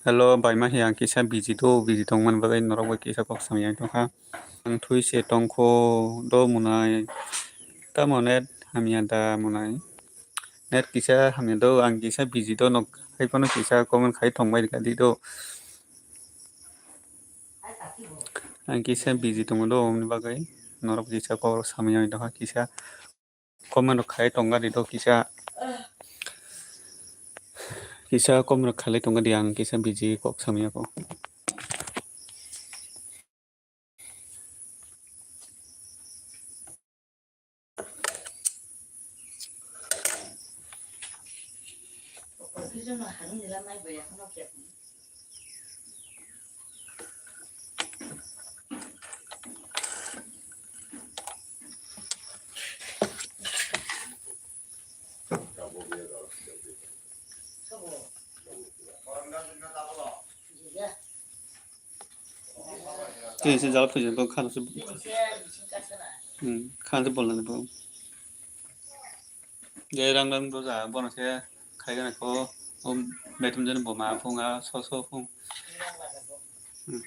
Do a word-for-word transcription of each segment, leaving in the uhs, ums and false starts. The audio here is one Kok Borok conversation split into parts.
Hello, bai ma hiya ang kisa busy do, busy tongmani bagwi norok bai kisa kok samya tongkha. Ang thui se tongkho do munai. Tamo net hamya da munai. Net kisa hamya do, ang kisa busy do, nok hai phano kisa comment khai tongbai rikha di do. Ang kisa busy tongo do, omni bagwi norok kisa kok samya tongkha kisa. Comment rok khai tonga di do kisa. Kisa comment rok khalai tonga di, ang kisa busy kok samya ko. Tini se jala phuijak kok khana se. Hmm, khana se bolna bo. Je rang rang do ja, bono se khai gana ko, o betum jani bo ma phung a, so so phung. Hmm.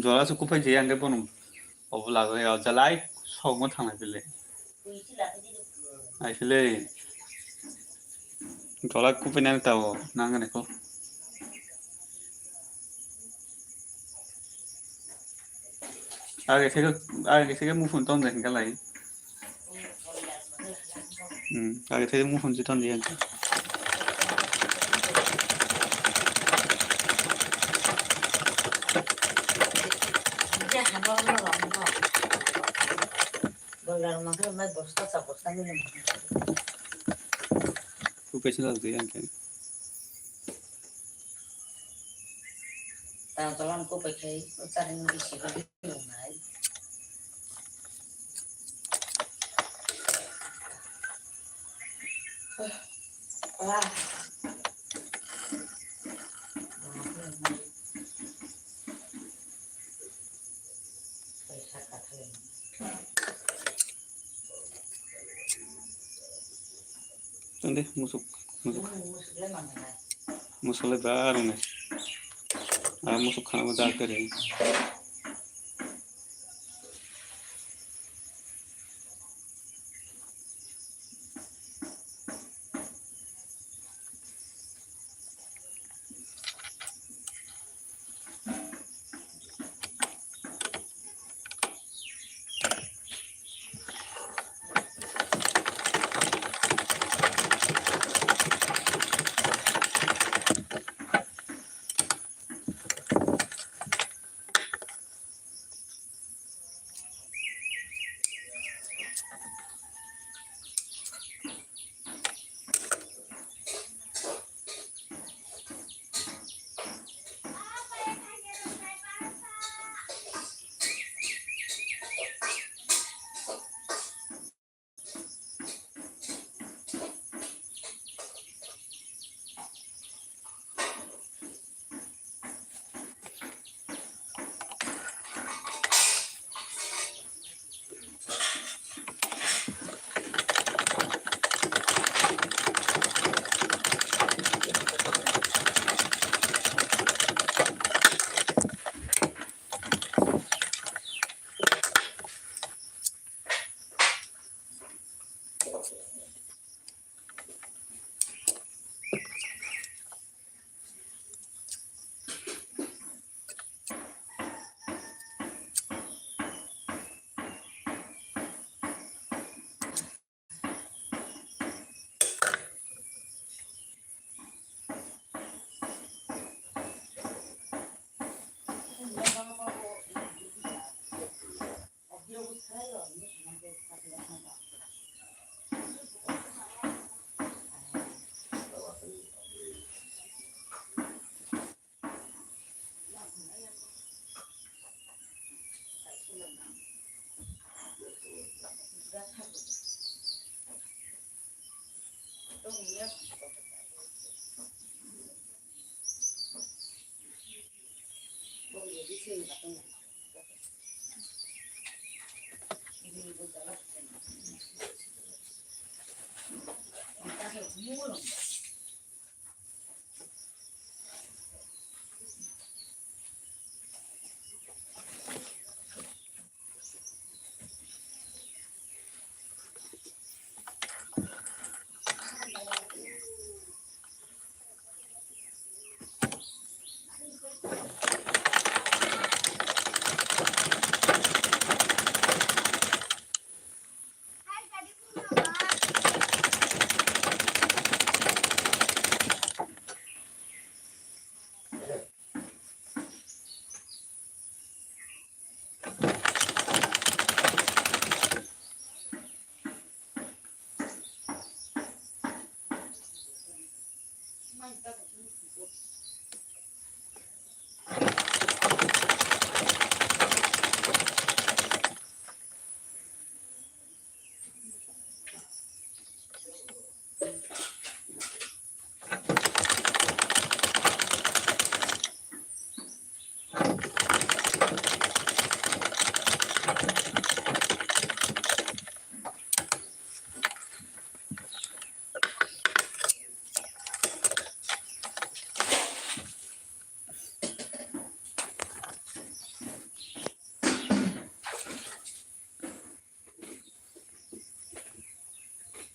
Jora se kuphai je ang khe bono obo lagwi o jalai sokma thanglai bile. Aisile. Jora kuphai nang tao nang ne ko. Age theke, age theke muphun ton de hinka lai. Hmm, age theke muphun si ton de hinka. Kuphai si lagwi ang khe. Tang tolan kuphai khai, o charing bisi bagwi wngnai. Ah. Tande musuk, musuk. Musuk le ba rung ne. Ah, musuk khana ma da kare.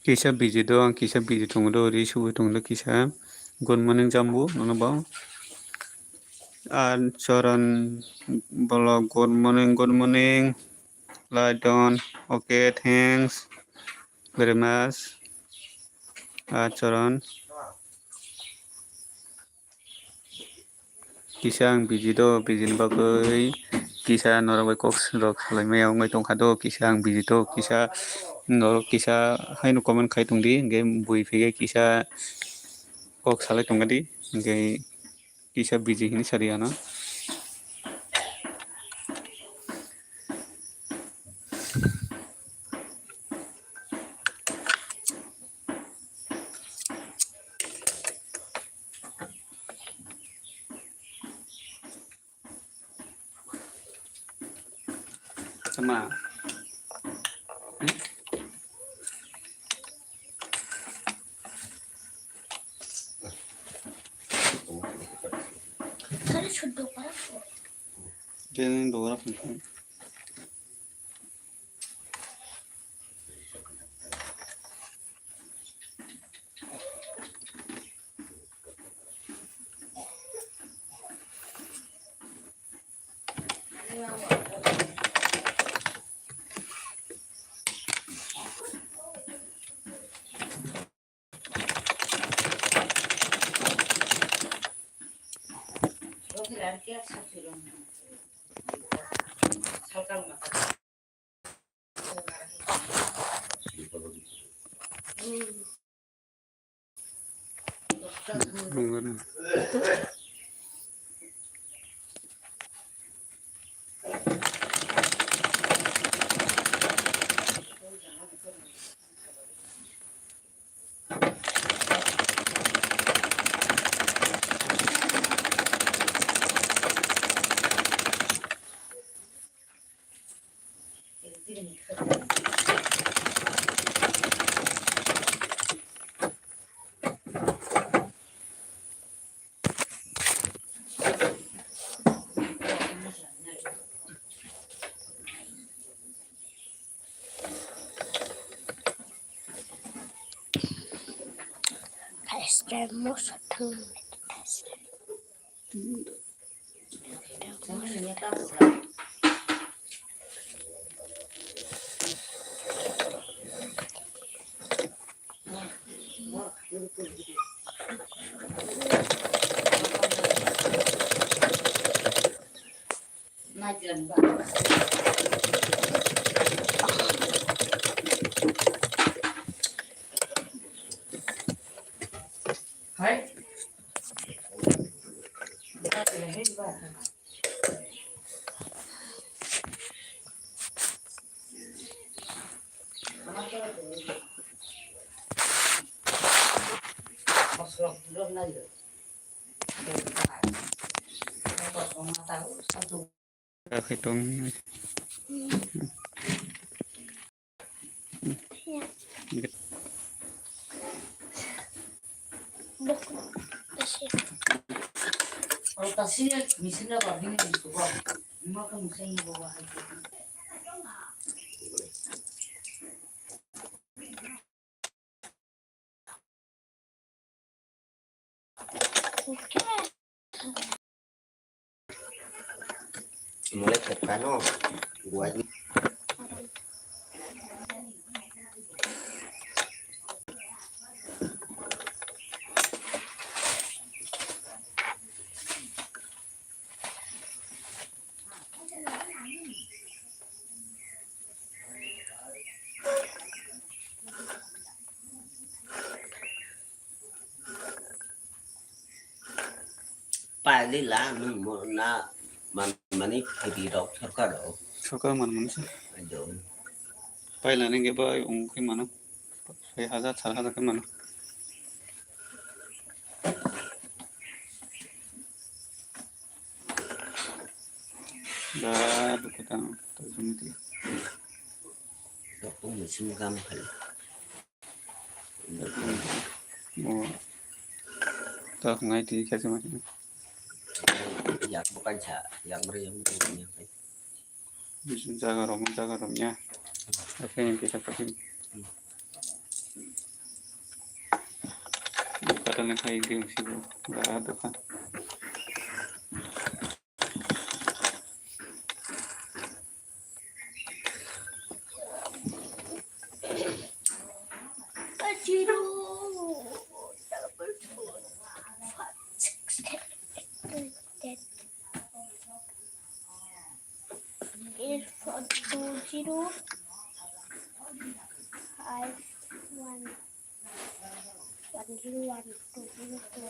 Kisa busy do, ang kisa busy tongo do, ri suwi tongo do kisa. Good morning, Jambu, nono bo. Ah, Choron, bolok, good morning, good morning. Light on. Okay, thanks very much. Ah, Choron. Kisa ang busy do, busy ni bagwi kisa norok bai kok rok salai maya wngwi tongkha do, kisa ang busy do, kisa norok kisa haino comment khai tongdi, hwnkhe bui phege kisa kok salai tongkha di, hwnkhe kisa busy hinwi sadi ano. Tama. Tene dogora phunukha. Kaitung. Mulai tekan no, gua aja. Pailila nwng mo na man mani khiri rok sarkar rok. Sarkar man mani sa. Ajo. Paila nengke bai ong khe mano. Soi hajar, sat hajar khe mano. Da dukhe tang, to jumti. Rok ong sum gam khali. Mo, to ngai ti khe se ma. Yak bukan cha, yak beri yang bukan yang. Jaga rom, jaga rom ya. Oke, yang kita pakai. Kata ni hai di sibu, ga dokan. Zero, double four, five, six, seven, eight, nine, ten. Eight four two zero five one one zero one two zero two.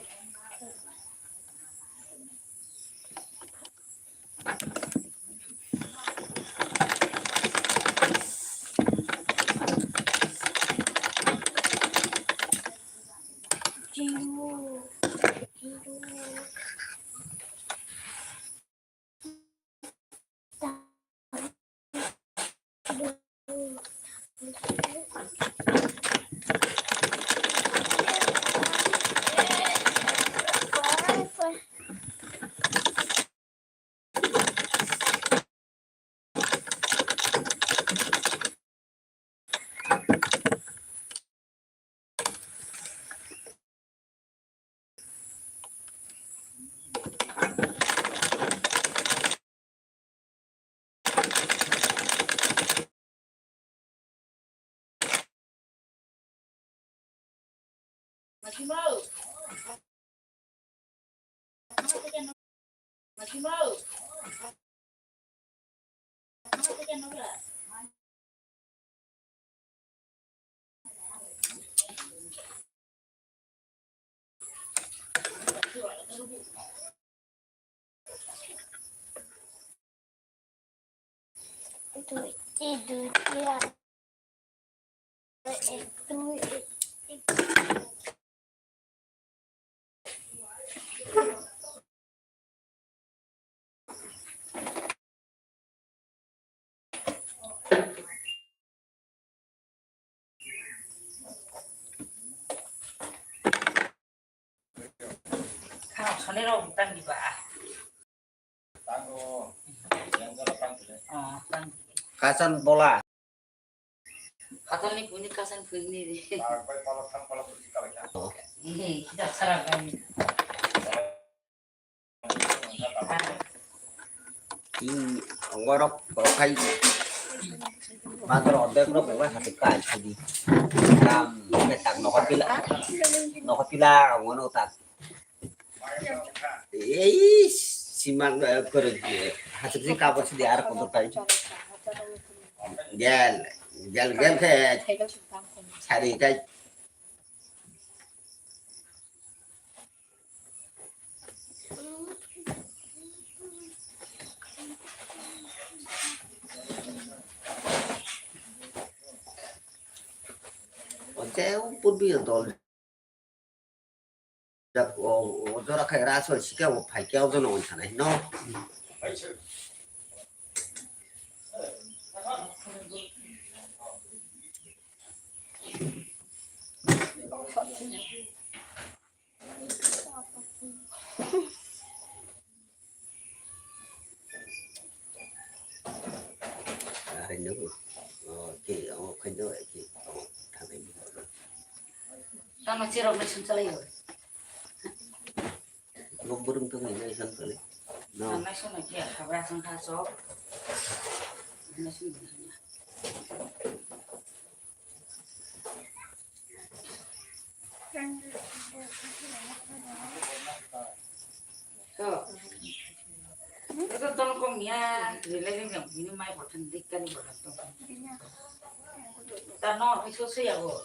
Zero, zero. Dui, dui, dui, tiga. Kasan bola. Kasan ni kuni kasan phirni de. Ini kita sarang kami. Ih, borok borok khai. Mator odek rok belai hati kai sidi. Kam metak nokot pila. Nokot pila ngono tak. Ei, siman, eh, kore, eh, hasik sik kapor sidi ar kotor kai. Gel, gel, gel khe. Sari kai. Ote, purbi dol. Jak, o, o, jora Raso sika o phai kya o jono on sanai no. Tamo cherok nai sum chalai yo. Nok burung tong ni nai san kali. No. Nai sum nai kya khabra sang kha sok. Nai sum nai kya. So, ito ton kong niya, relating yang ini mai botan dik kani botan tong. Tano, iso se ya bo.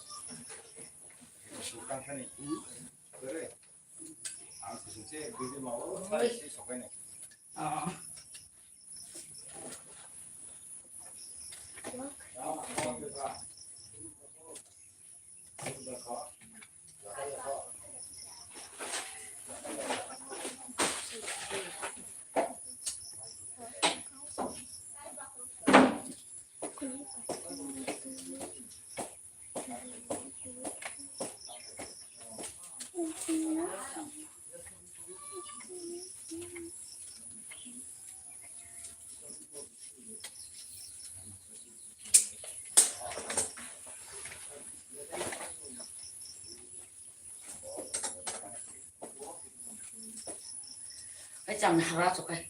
Ai cham hara chokai.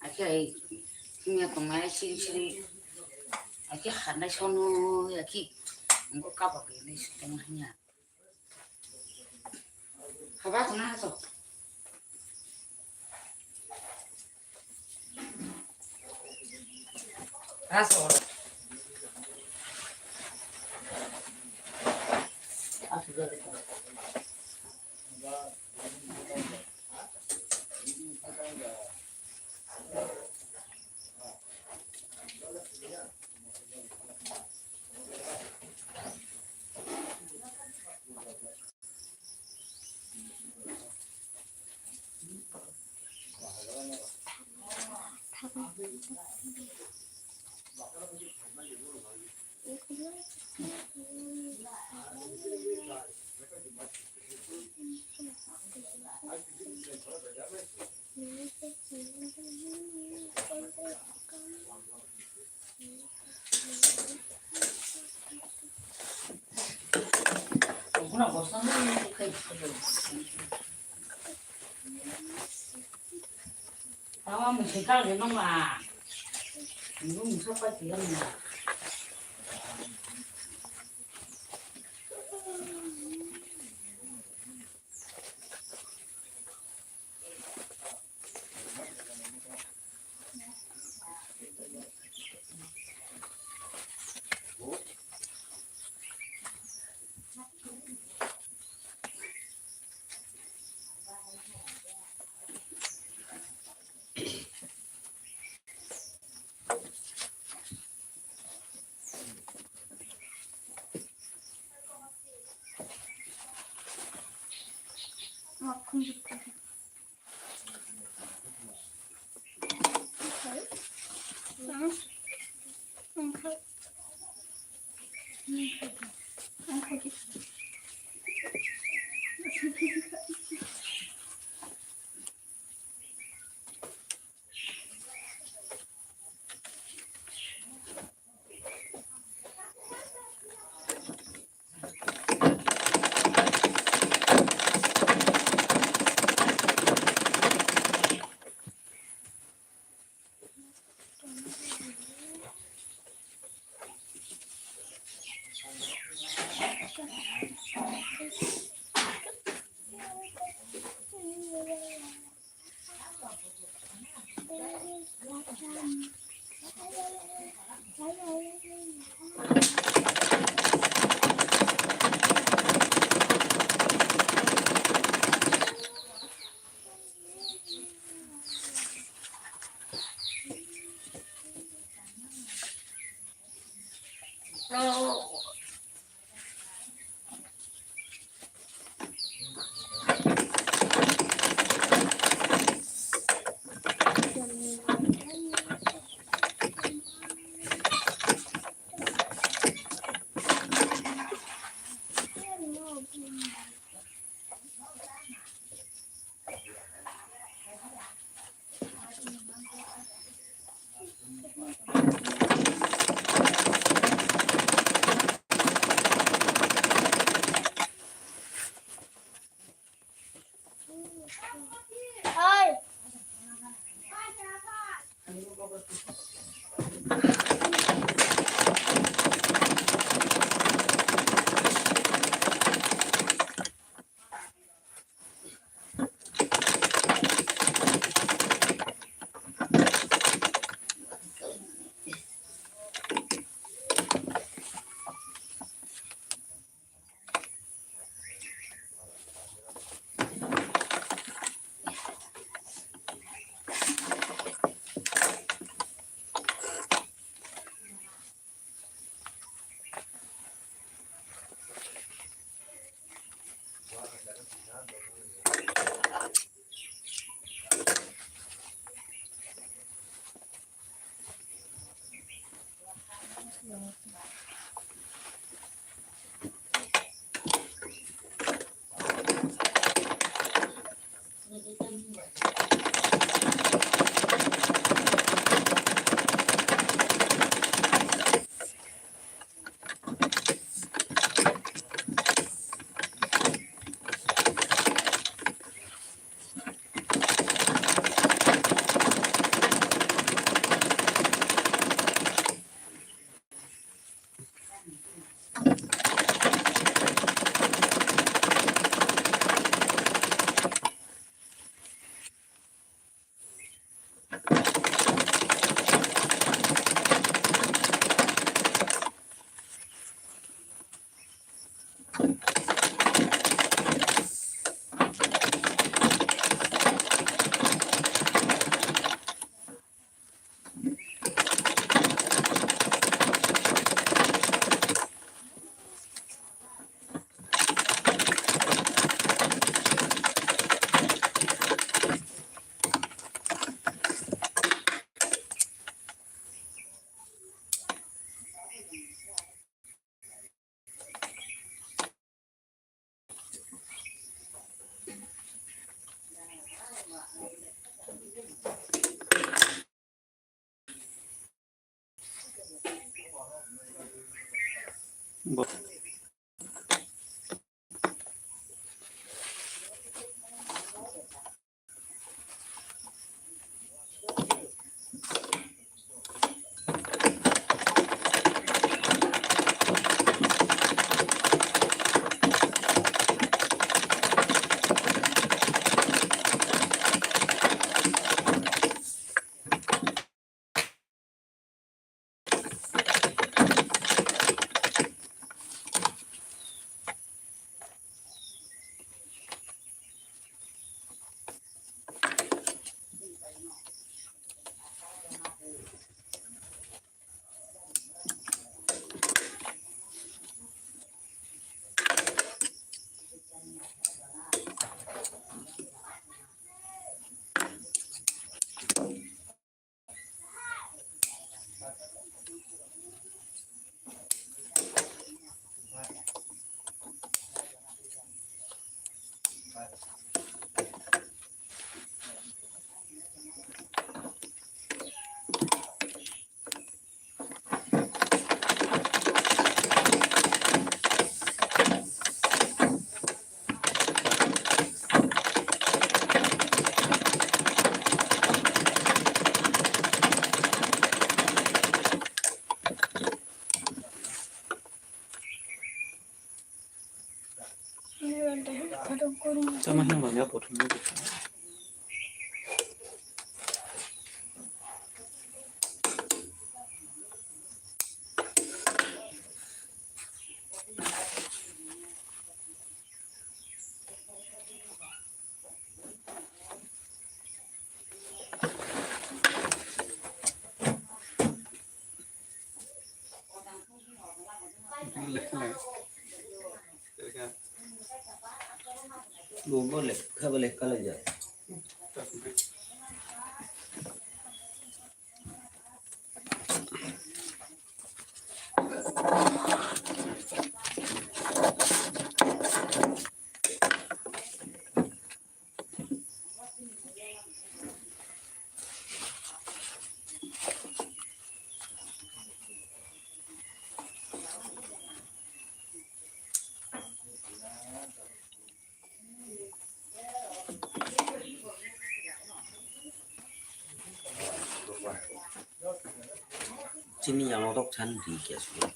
Akhe ai hinya tongnai siri siri. Akhe hanai sono akhe. Angko kapa kene sitong hinya. Haba tongna haso. Haso. Haso. Tama mui sai kal de nong la. Nung mui sok pai tiya nung la. Chama hwnba ya bothom ni. Bo, bo le, kha bo le, kala ja. Chini yang odok chan di kya sudah.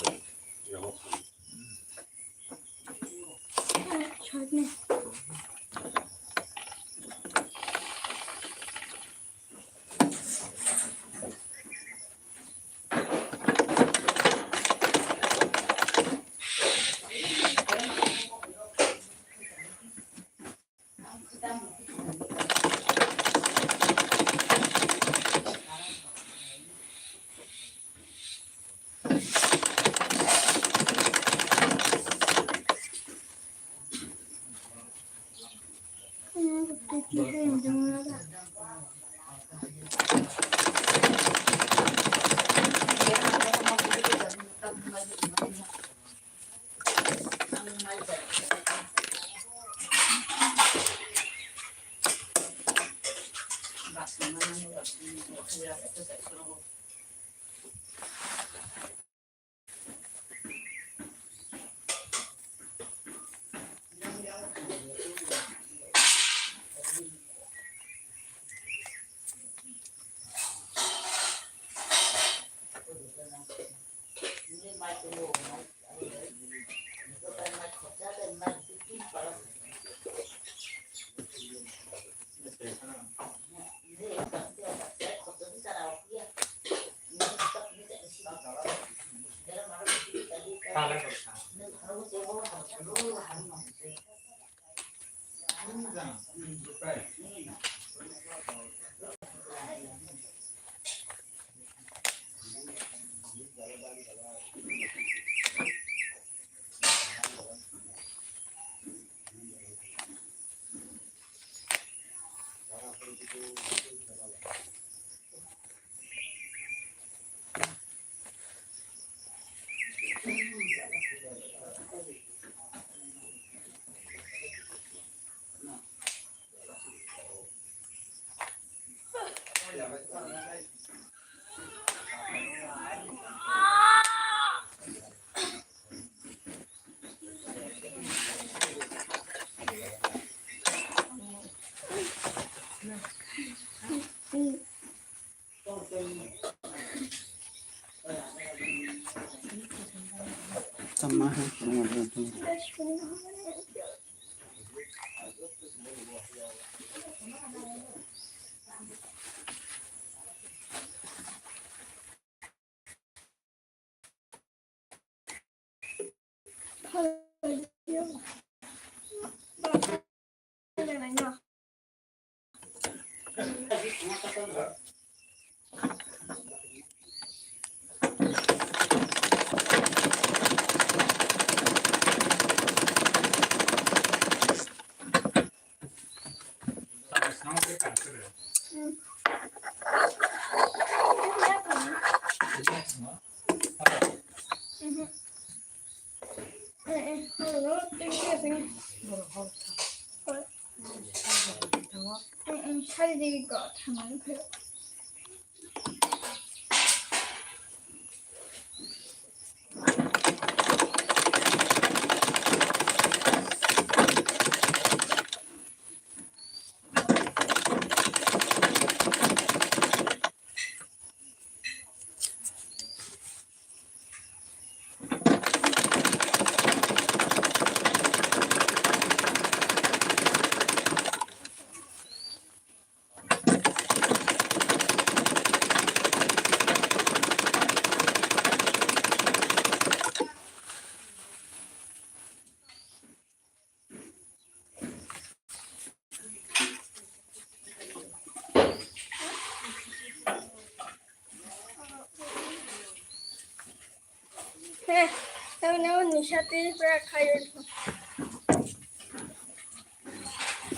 Heh, tamni o nisa tris taka khaio.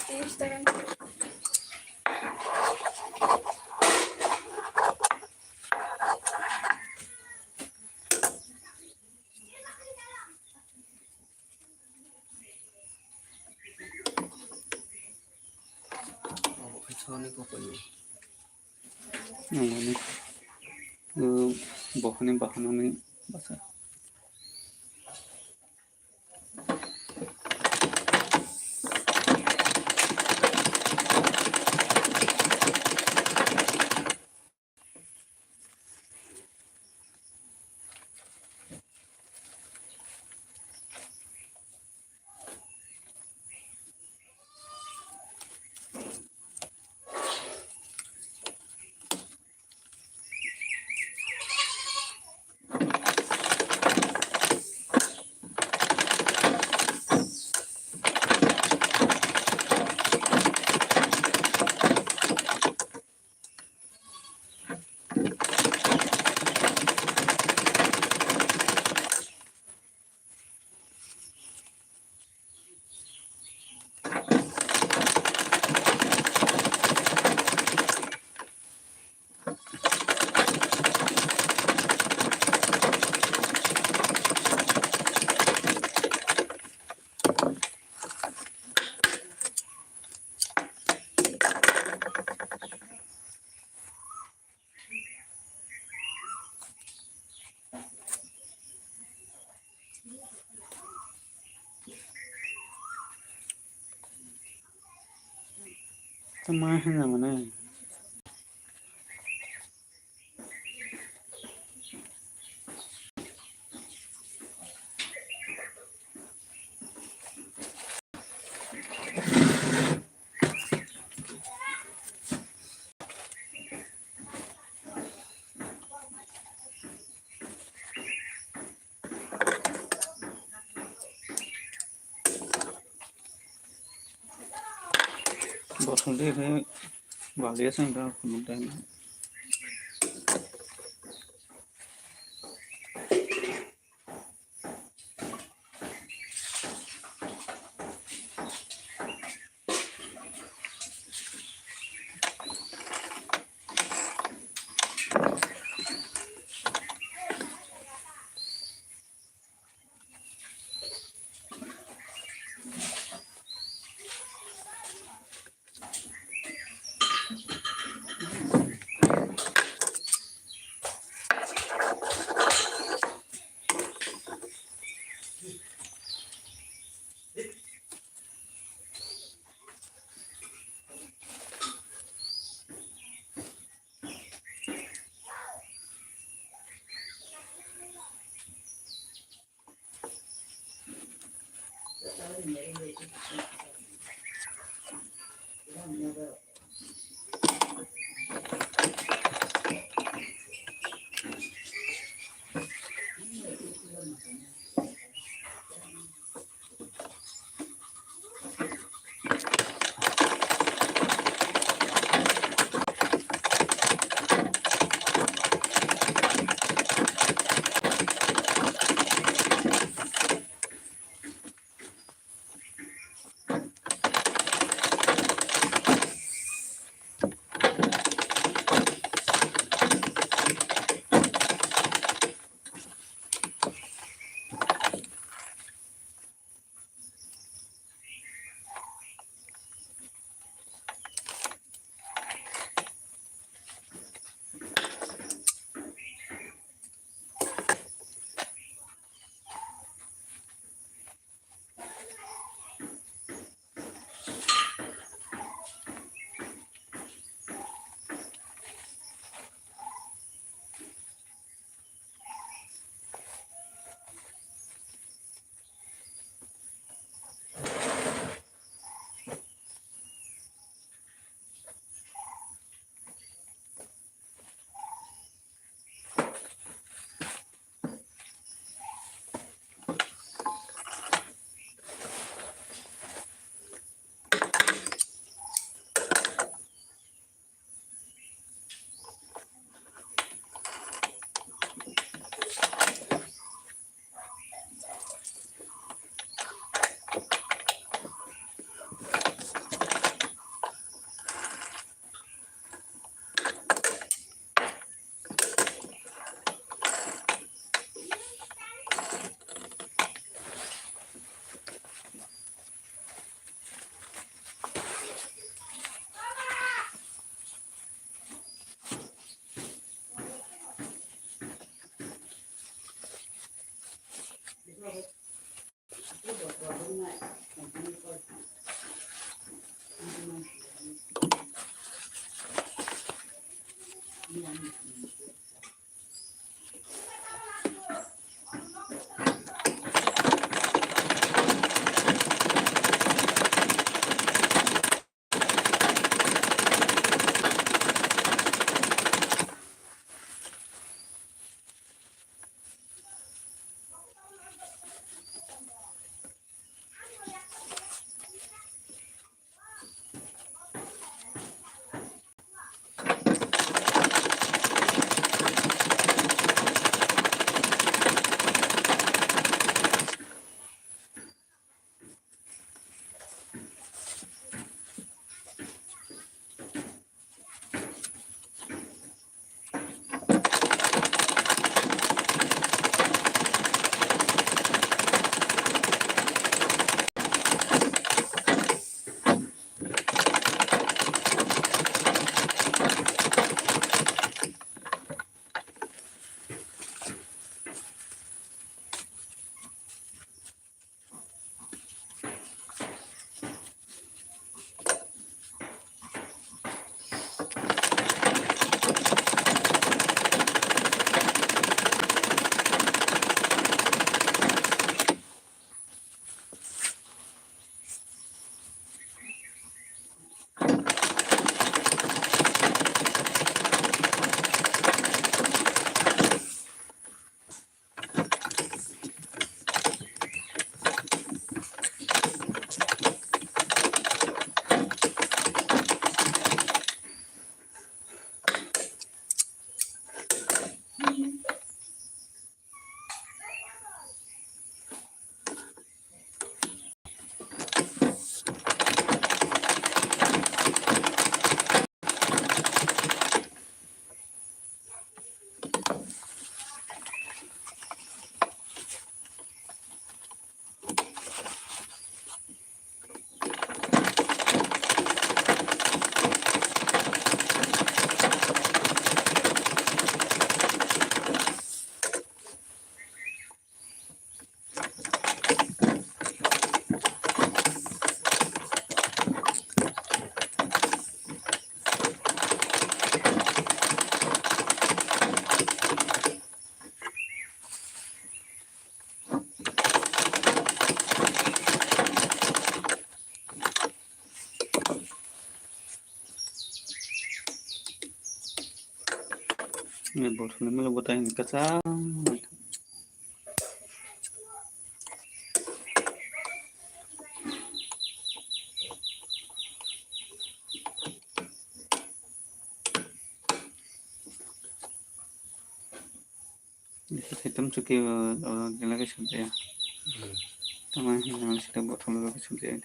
Tris taka. Obo khe soni kokoni. Nangmani, uh, bokhoni bahanani basa. Tamo hwnna mano. Bosong de khe baliya seng da kumun time. Bothol ni melo bwtai hwn kacham. Thaitam chuki, o, o, gila ke sumjaya. Hmm. Tama hin nama sita bothol lo ke sumjaya.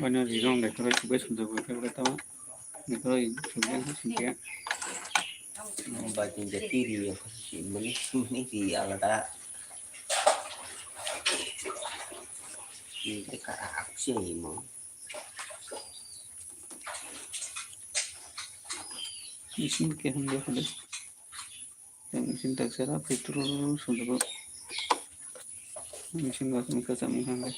Bueno, digamos, de todo esto, pues, un poco de tama. Ito, sugyan ha sugyan. Baking jati ri, mani, mani ri alada. Ini karak sih, mo. Isin ke hande hande. Yang isin tak sera, petrol, sundro. Isin gak muka sama hande.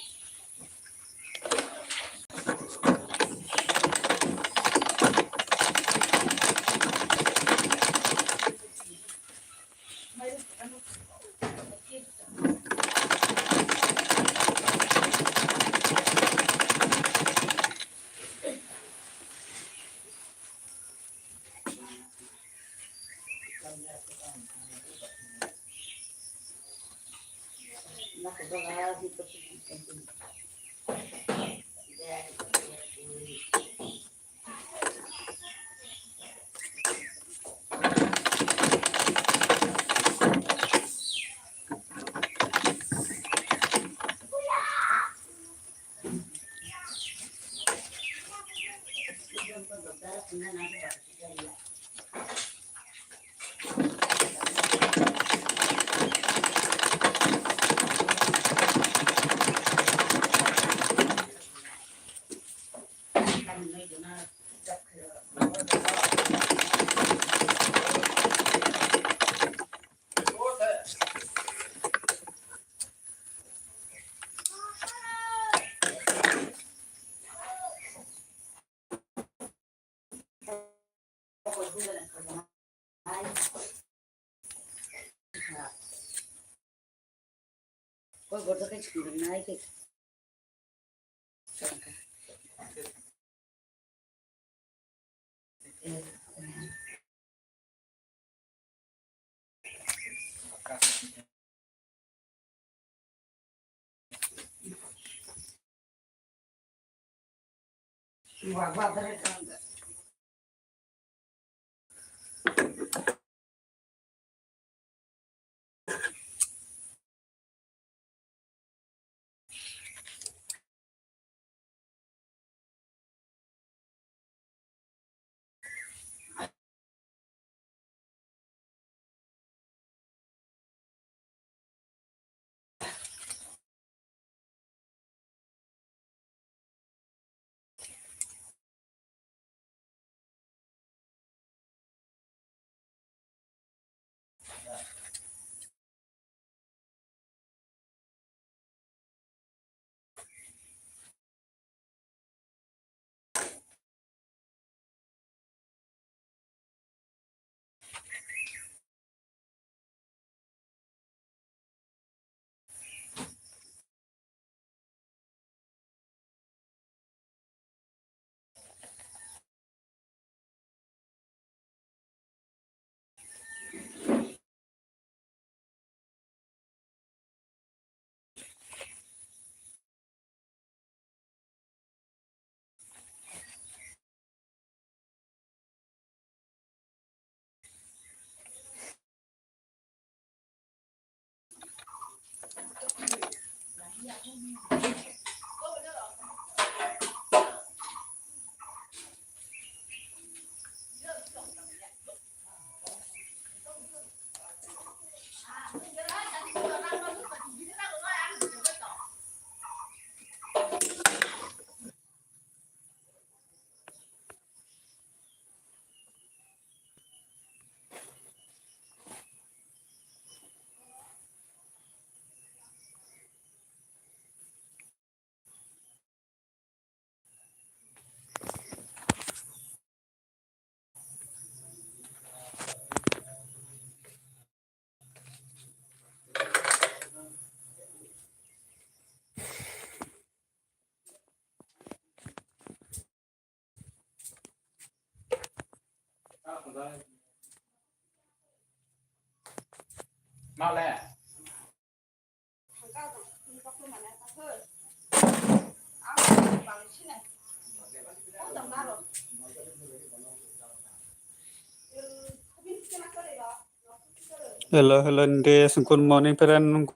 Hello, hello, Nitesh. Good morning, friend.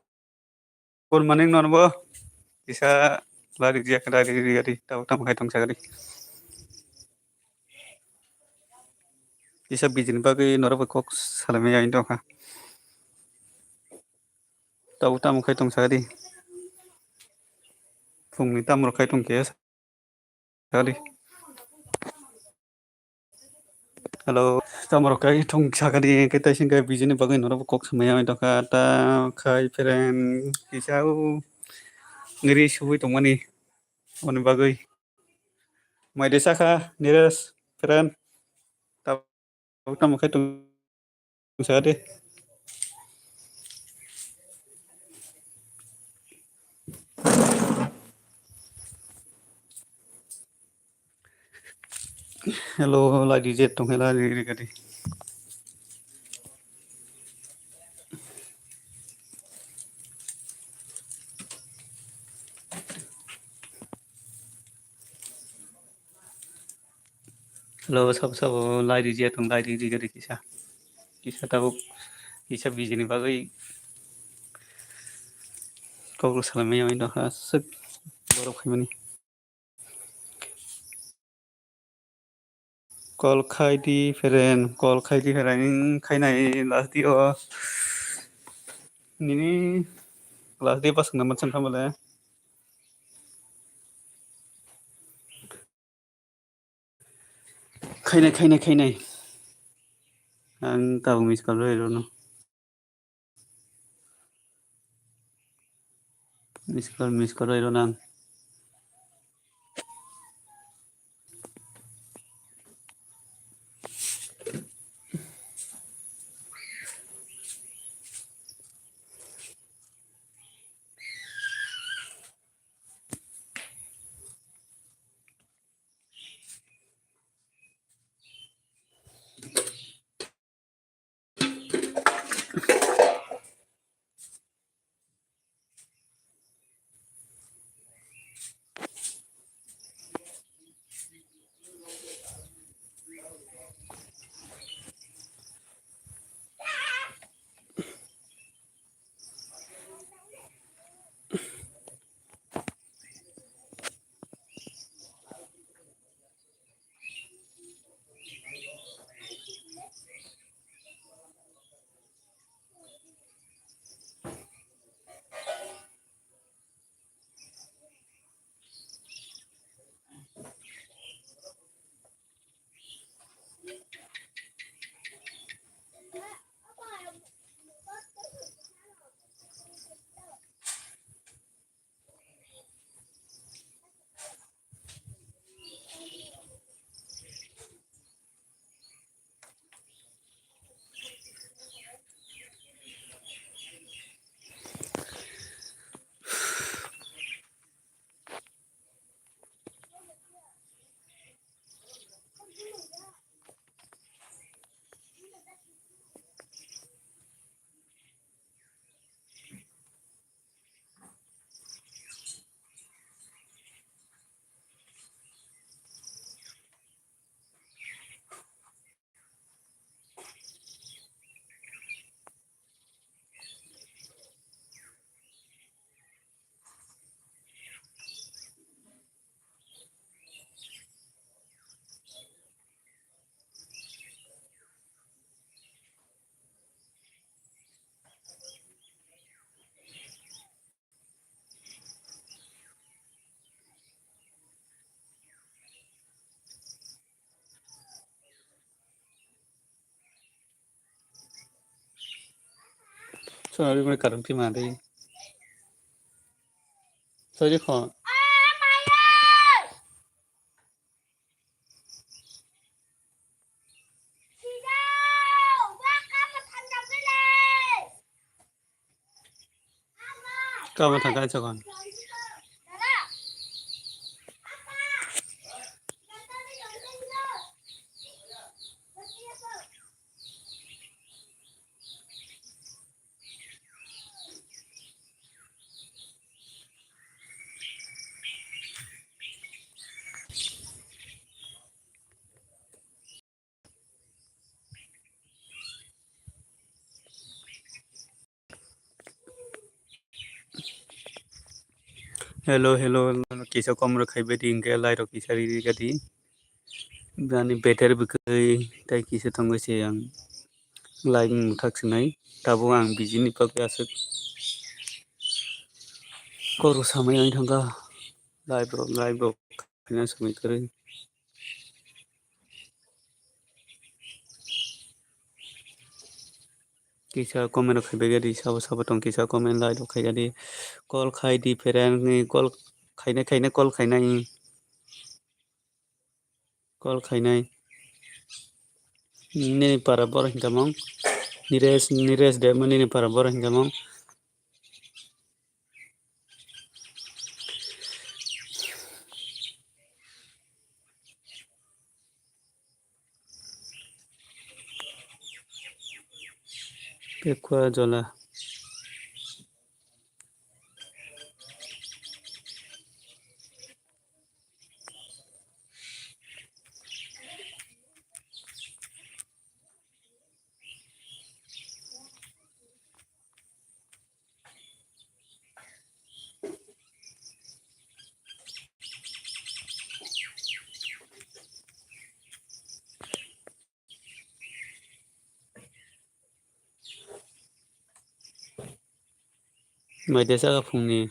Good morning, norbo. Kisa lari dia kena di di di. Tahu tamu khai tong sagadi. Kisa bijin bagwi norbo kok salame ya indo kha. Tahu tamu khai tong sagadi. Phungni tamu khai tong khe. Hello, tamo rok kai thung sakani, khe taising kai bijini bagwi norok kok samaya wng tongkha, ta khai peren kisa o ngiri subui tongmani, oni bagwi. Mai de sakha, Nires, peren, ta-, tamo khai tong. Sa de. Hello, lai di jet tong helai di di di. Hello, sabo sabo lai riji atong lai riji gari kisa. Kisa tabuk kisa bijini bagwi kok salamai yamai doha sik borok khaimani. Call khai di friend, call khai di friend, khainai last di o. Nini last di pas nama chang khamale. Khainai, khainai, khainai. Ang tabuk miss call rwi rwno. Miss call, miss call rwi rwno ang. Sorry, mane karang ti mande. Sorry kho. Kama thang kaisa kon. Hello, hello, kisa kom rok khai bedi hingke lai rok kisa ri ri gadi. Bani better bwkhe tai kisa tongo se ang lai mung thak sinai. Tabuk ang biji ni bagwi aswk kok rok samai wng thangkha. Lai borok, lai borok khaina samai kwrwi. Kisa comment rok khai bai di, sabo sabo tong kisa comment lai rok khai di. Call khai di phereng ni call khaina khaina call khaina. Call khainai. Nini para borok hinkha mong. Nires, Nires de mo nini para borok hinkha mong. Pekua jola. Mai de saka phungni.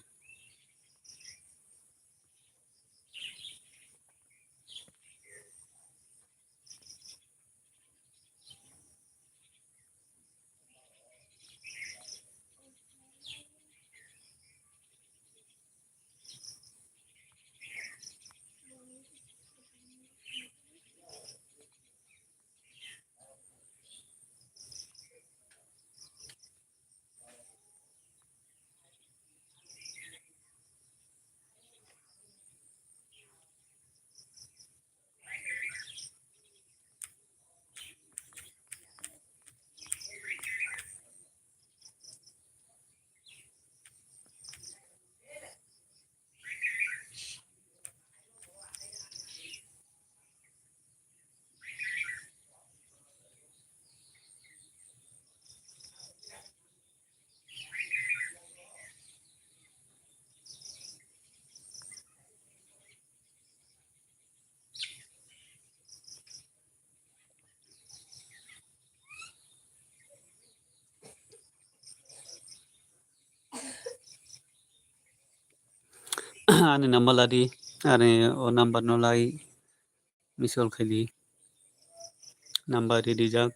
Ani number ladi, ani o number no lai miss call khaidi, number ri dijak.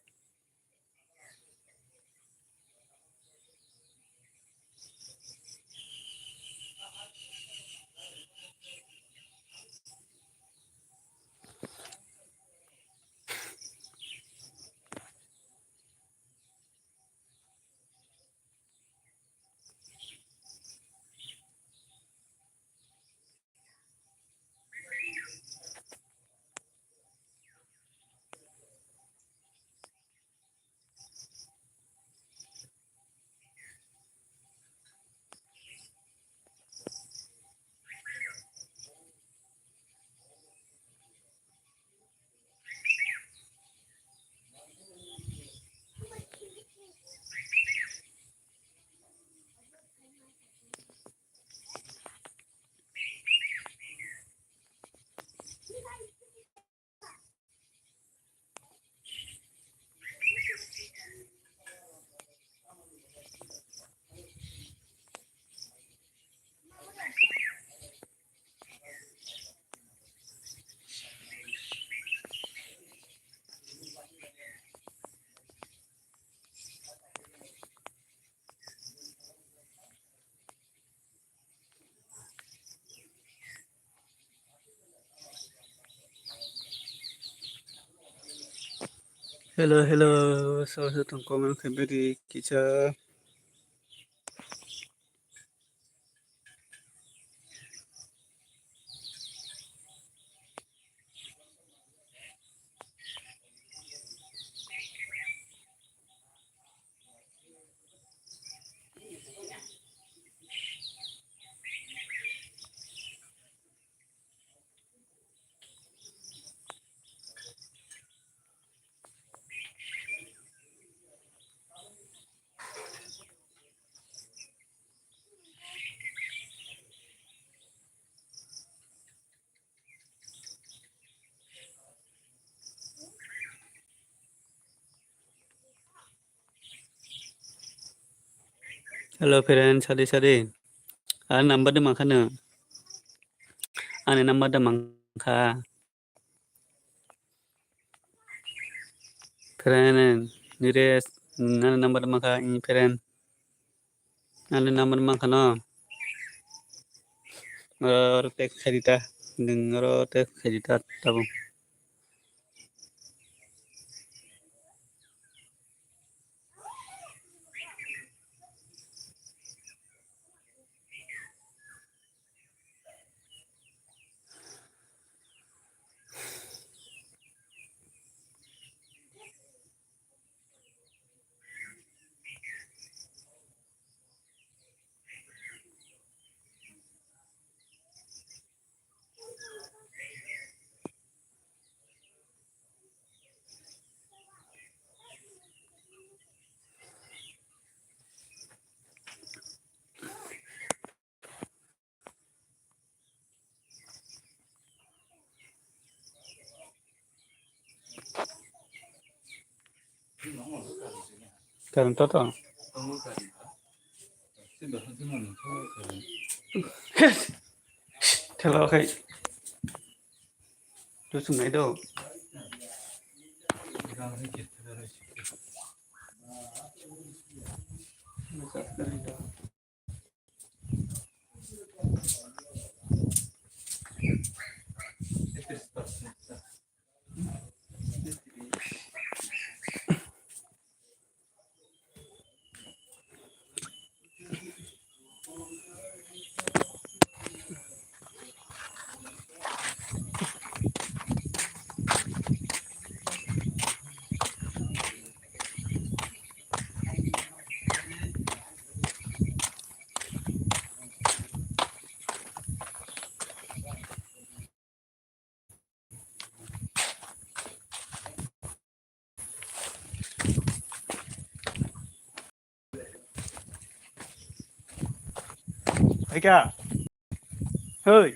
Hello, hello, so so tong comment khaibadi kisa. Hello friend, sadi sadi. Ani number de mangkha no. Ani number de mangkha. Friend, nire nani number mangkha, friend. Nani number mangkha no. Oro text khaidi ta, nung oro text khaidi ta tabuk. Karon to to. Thela khai. Tu sungai do. Hai kha? Hoi.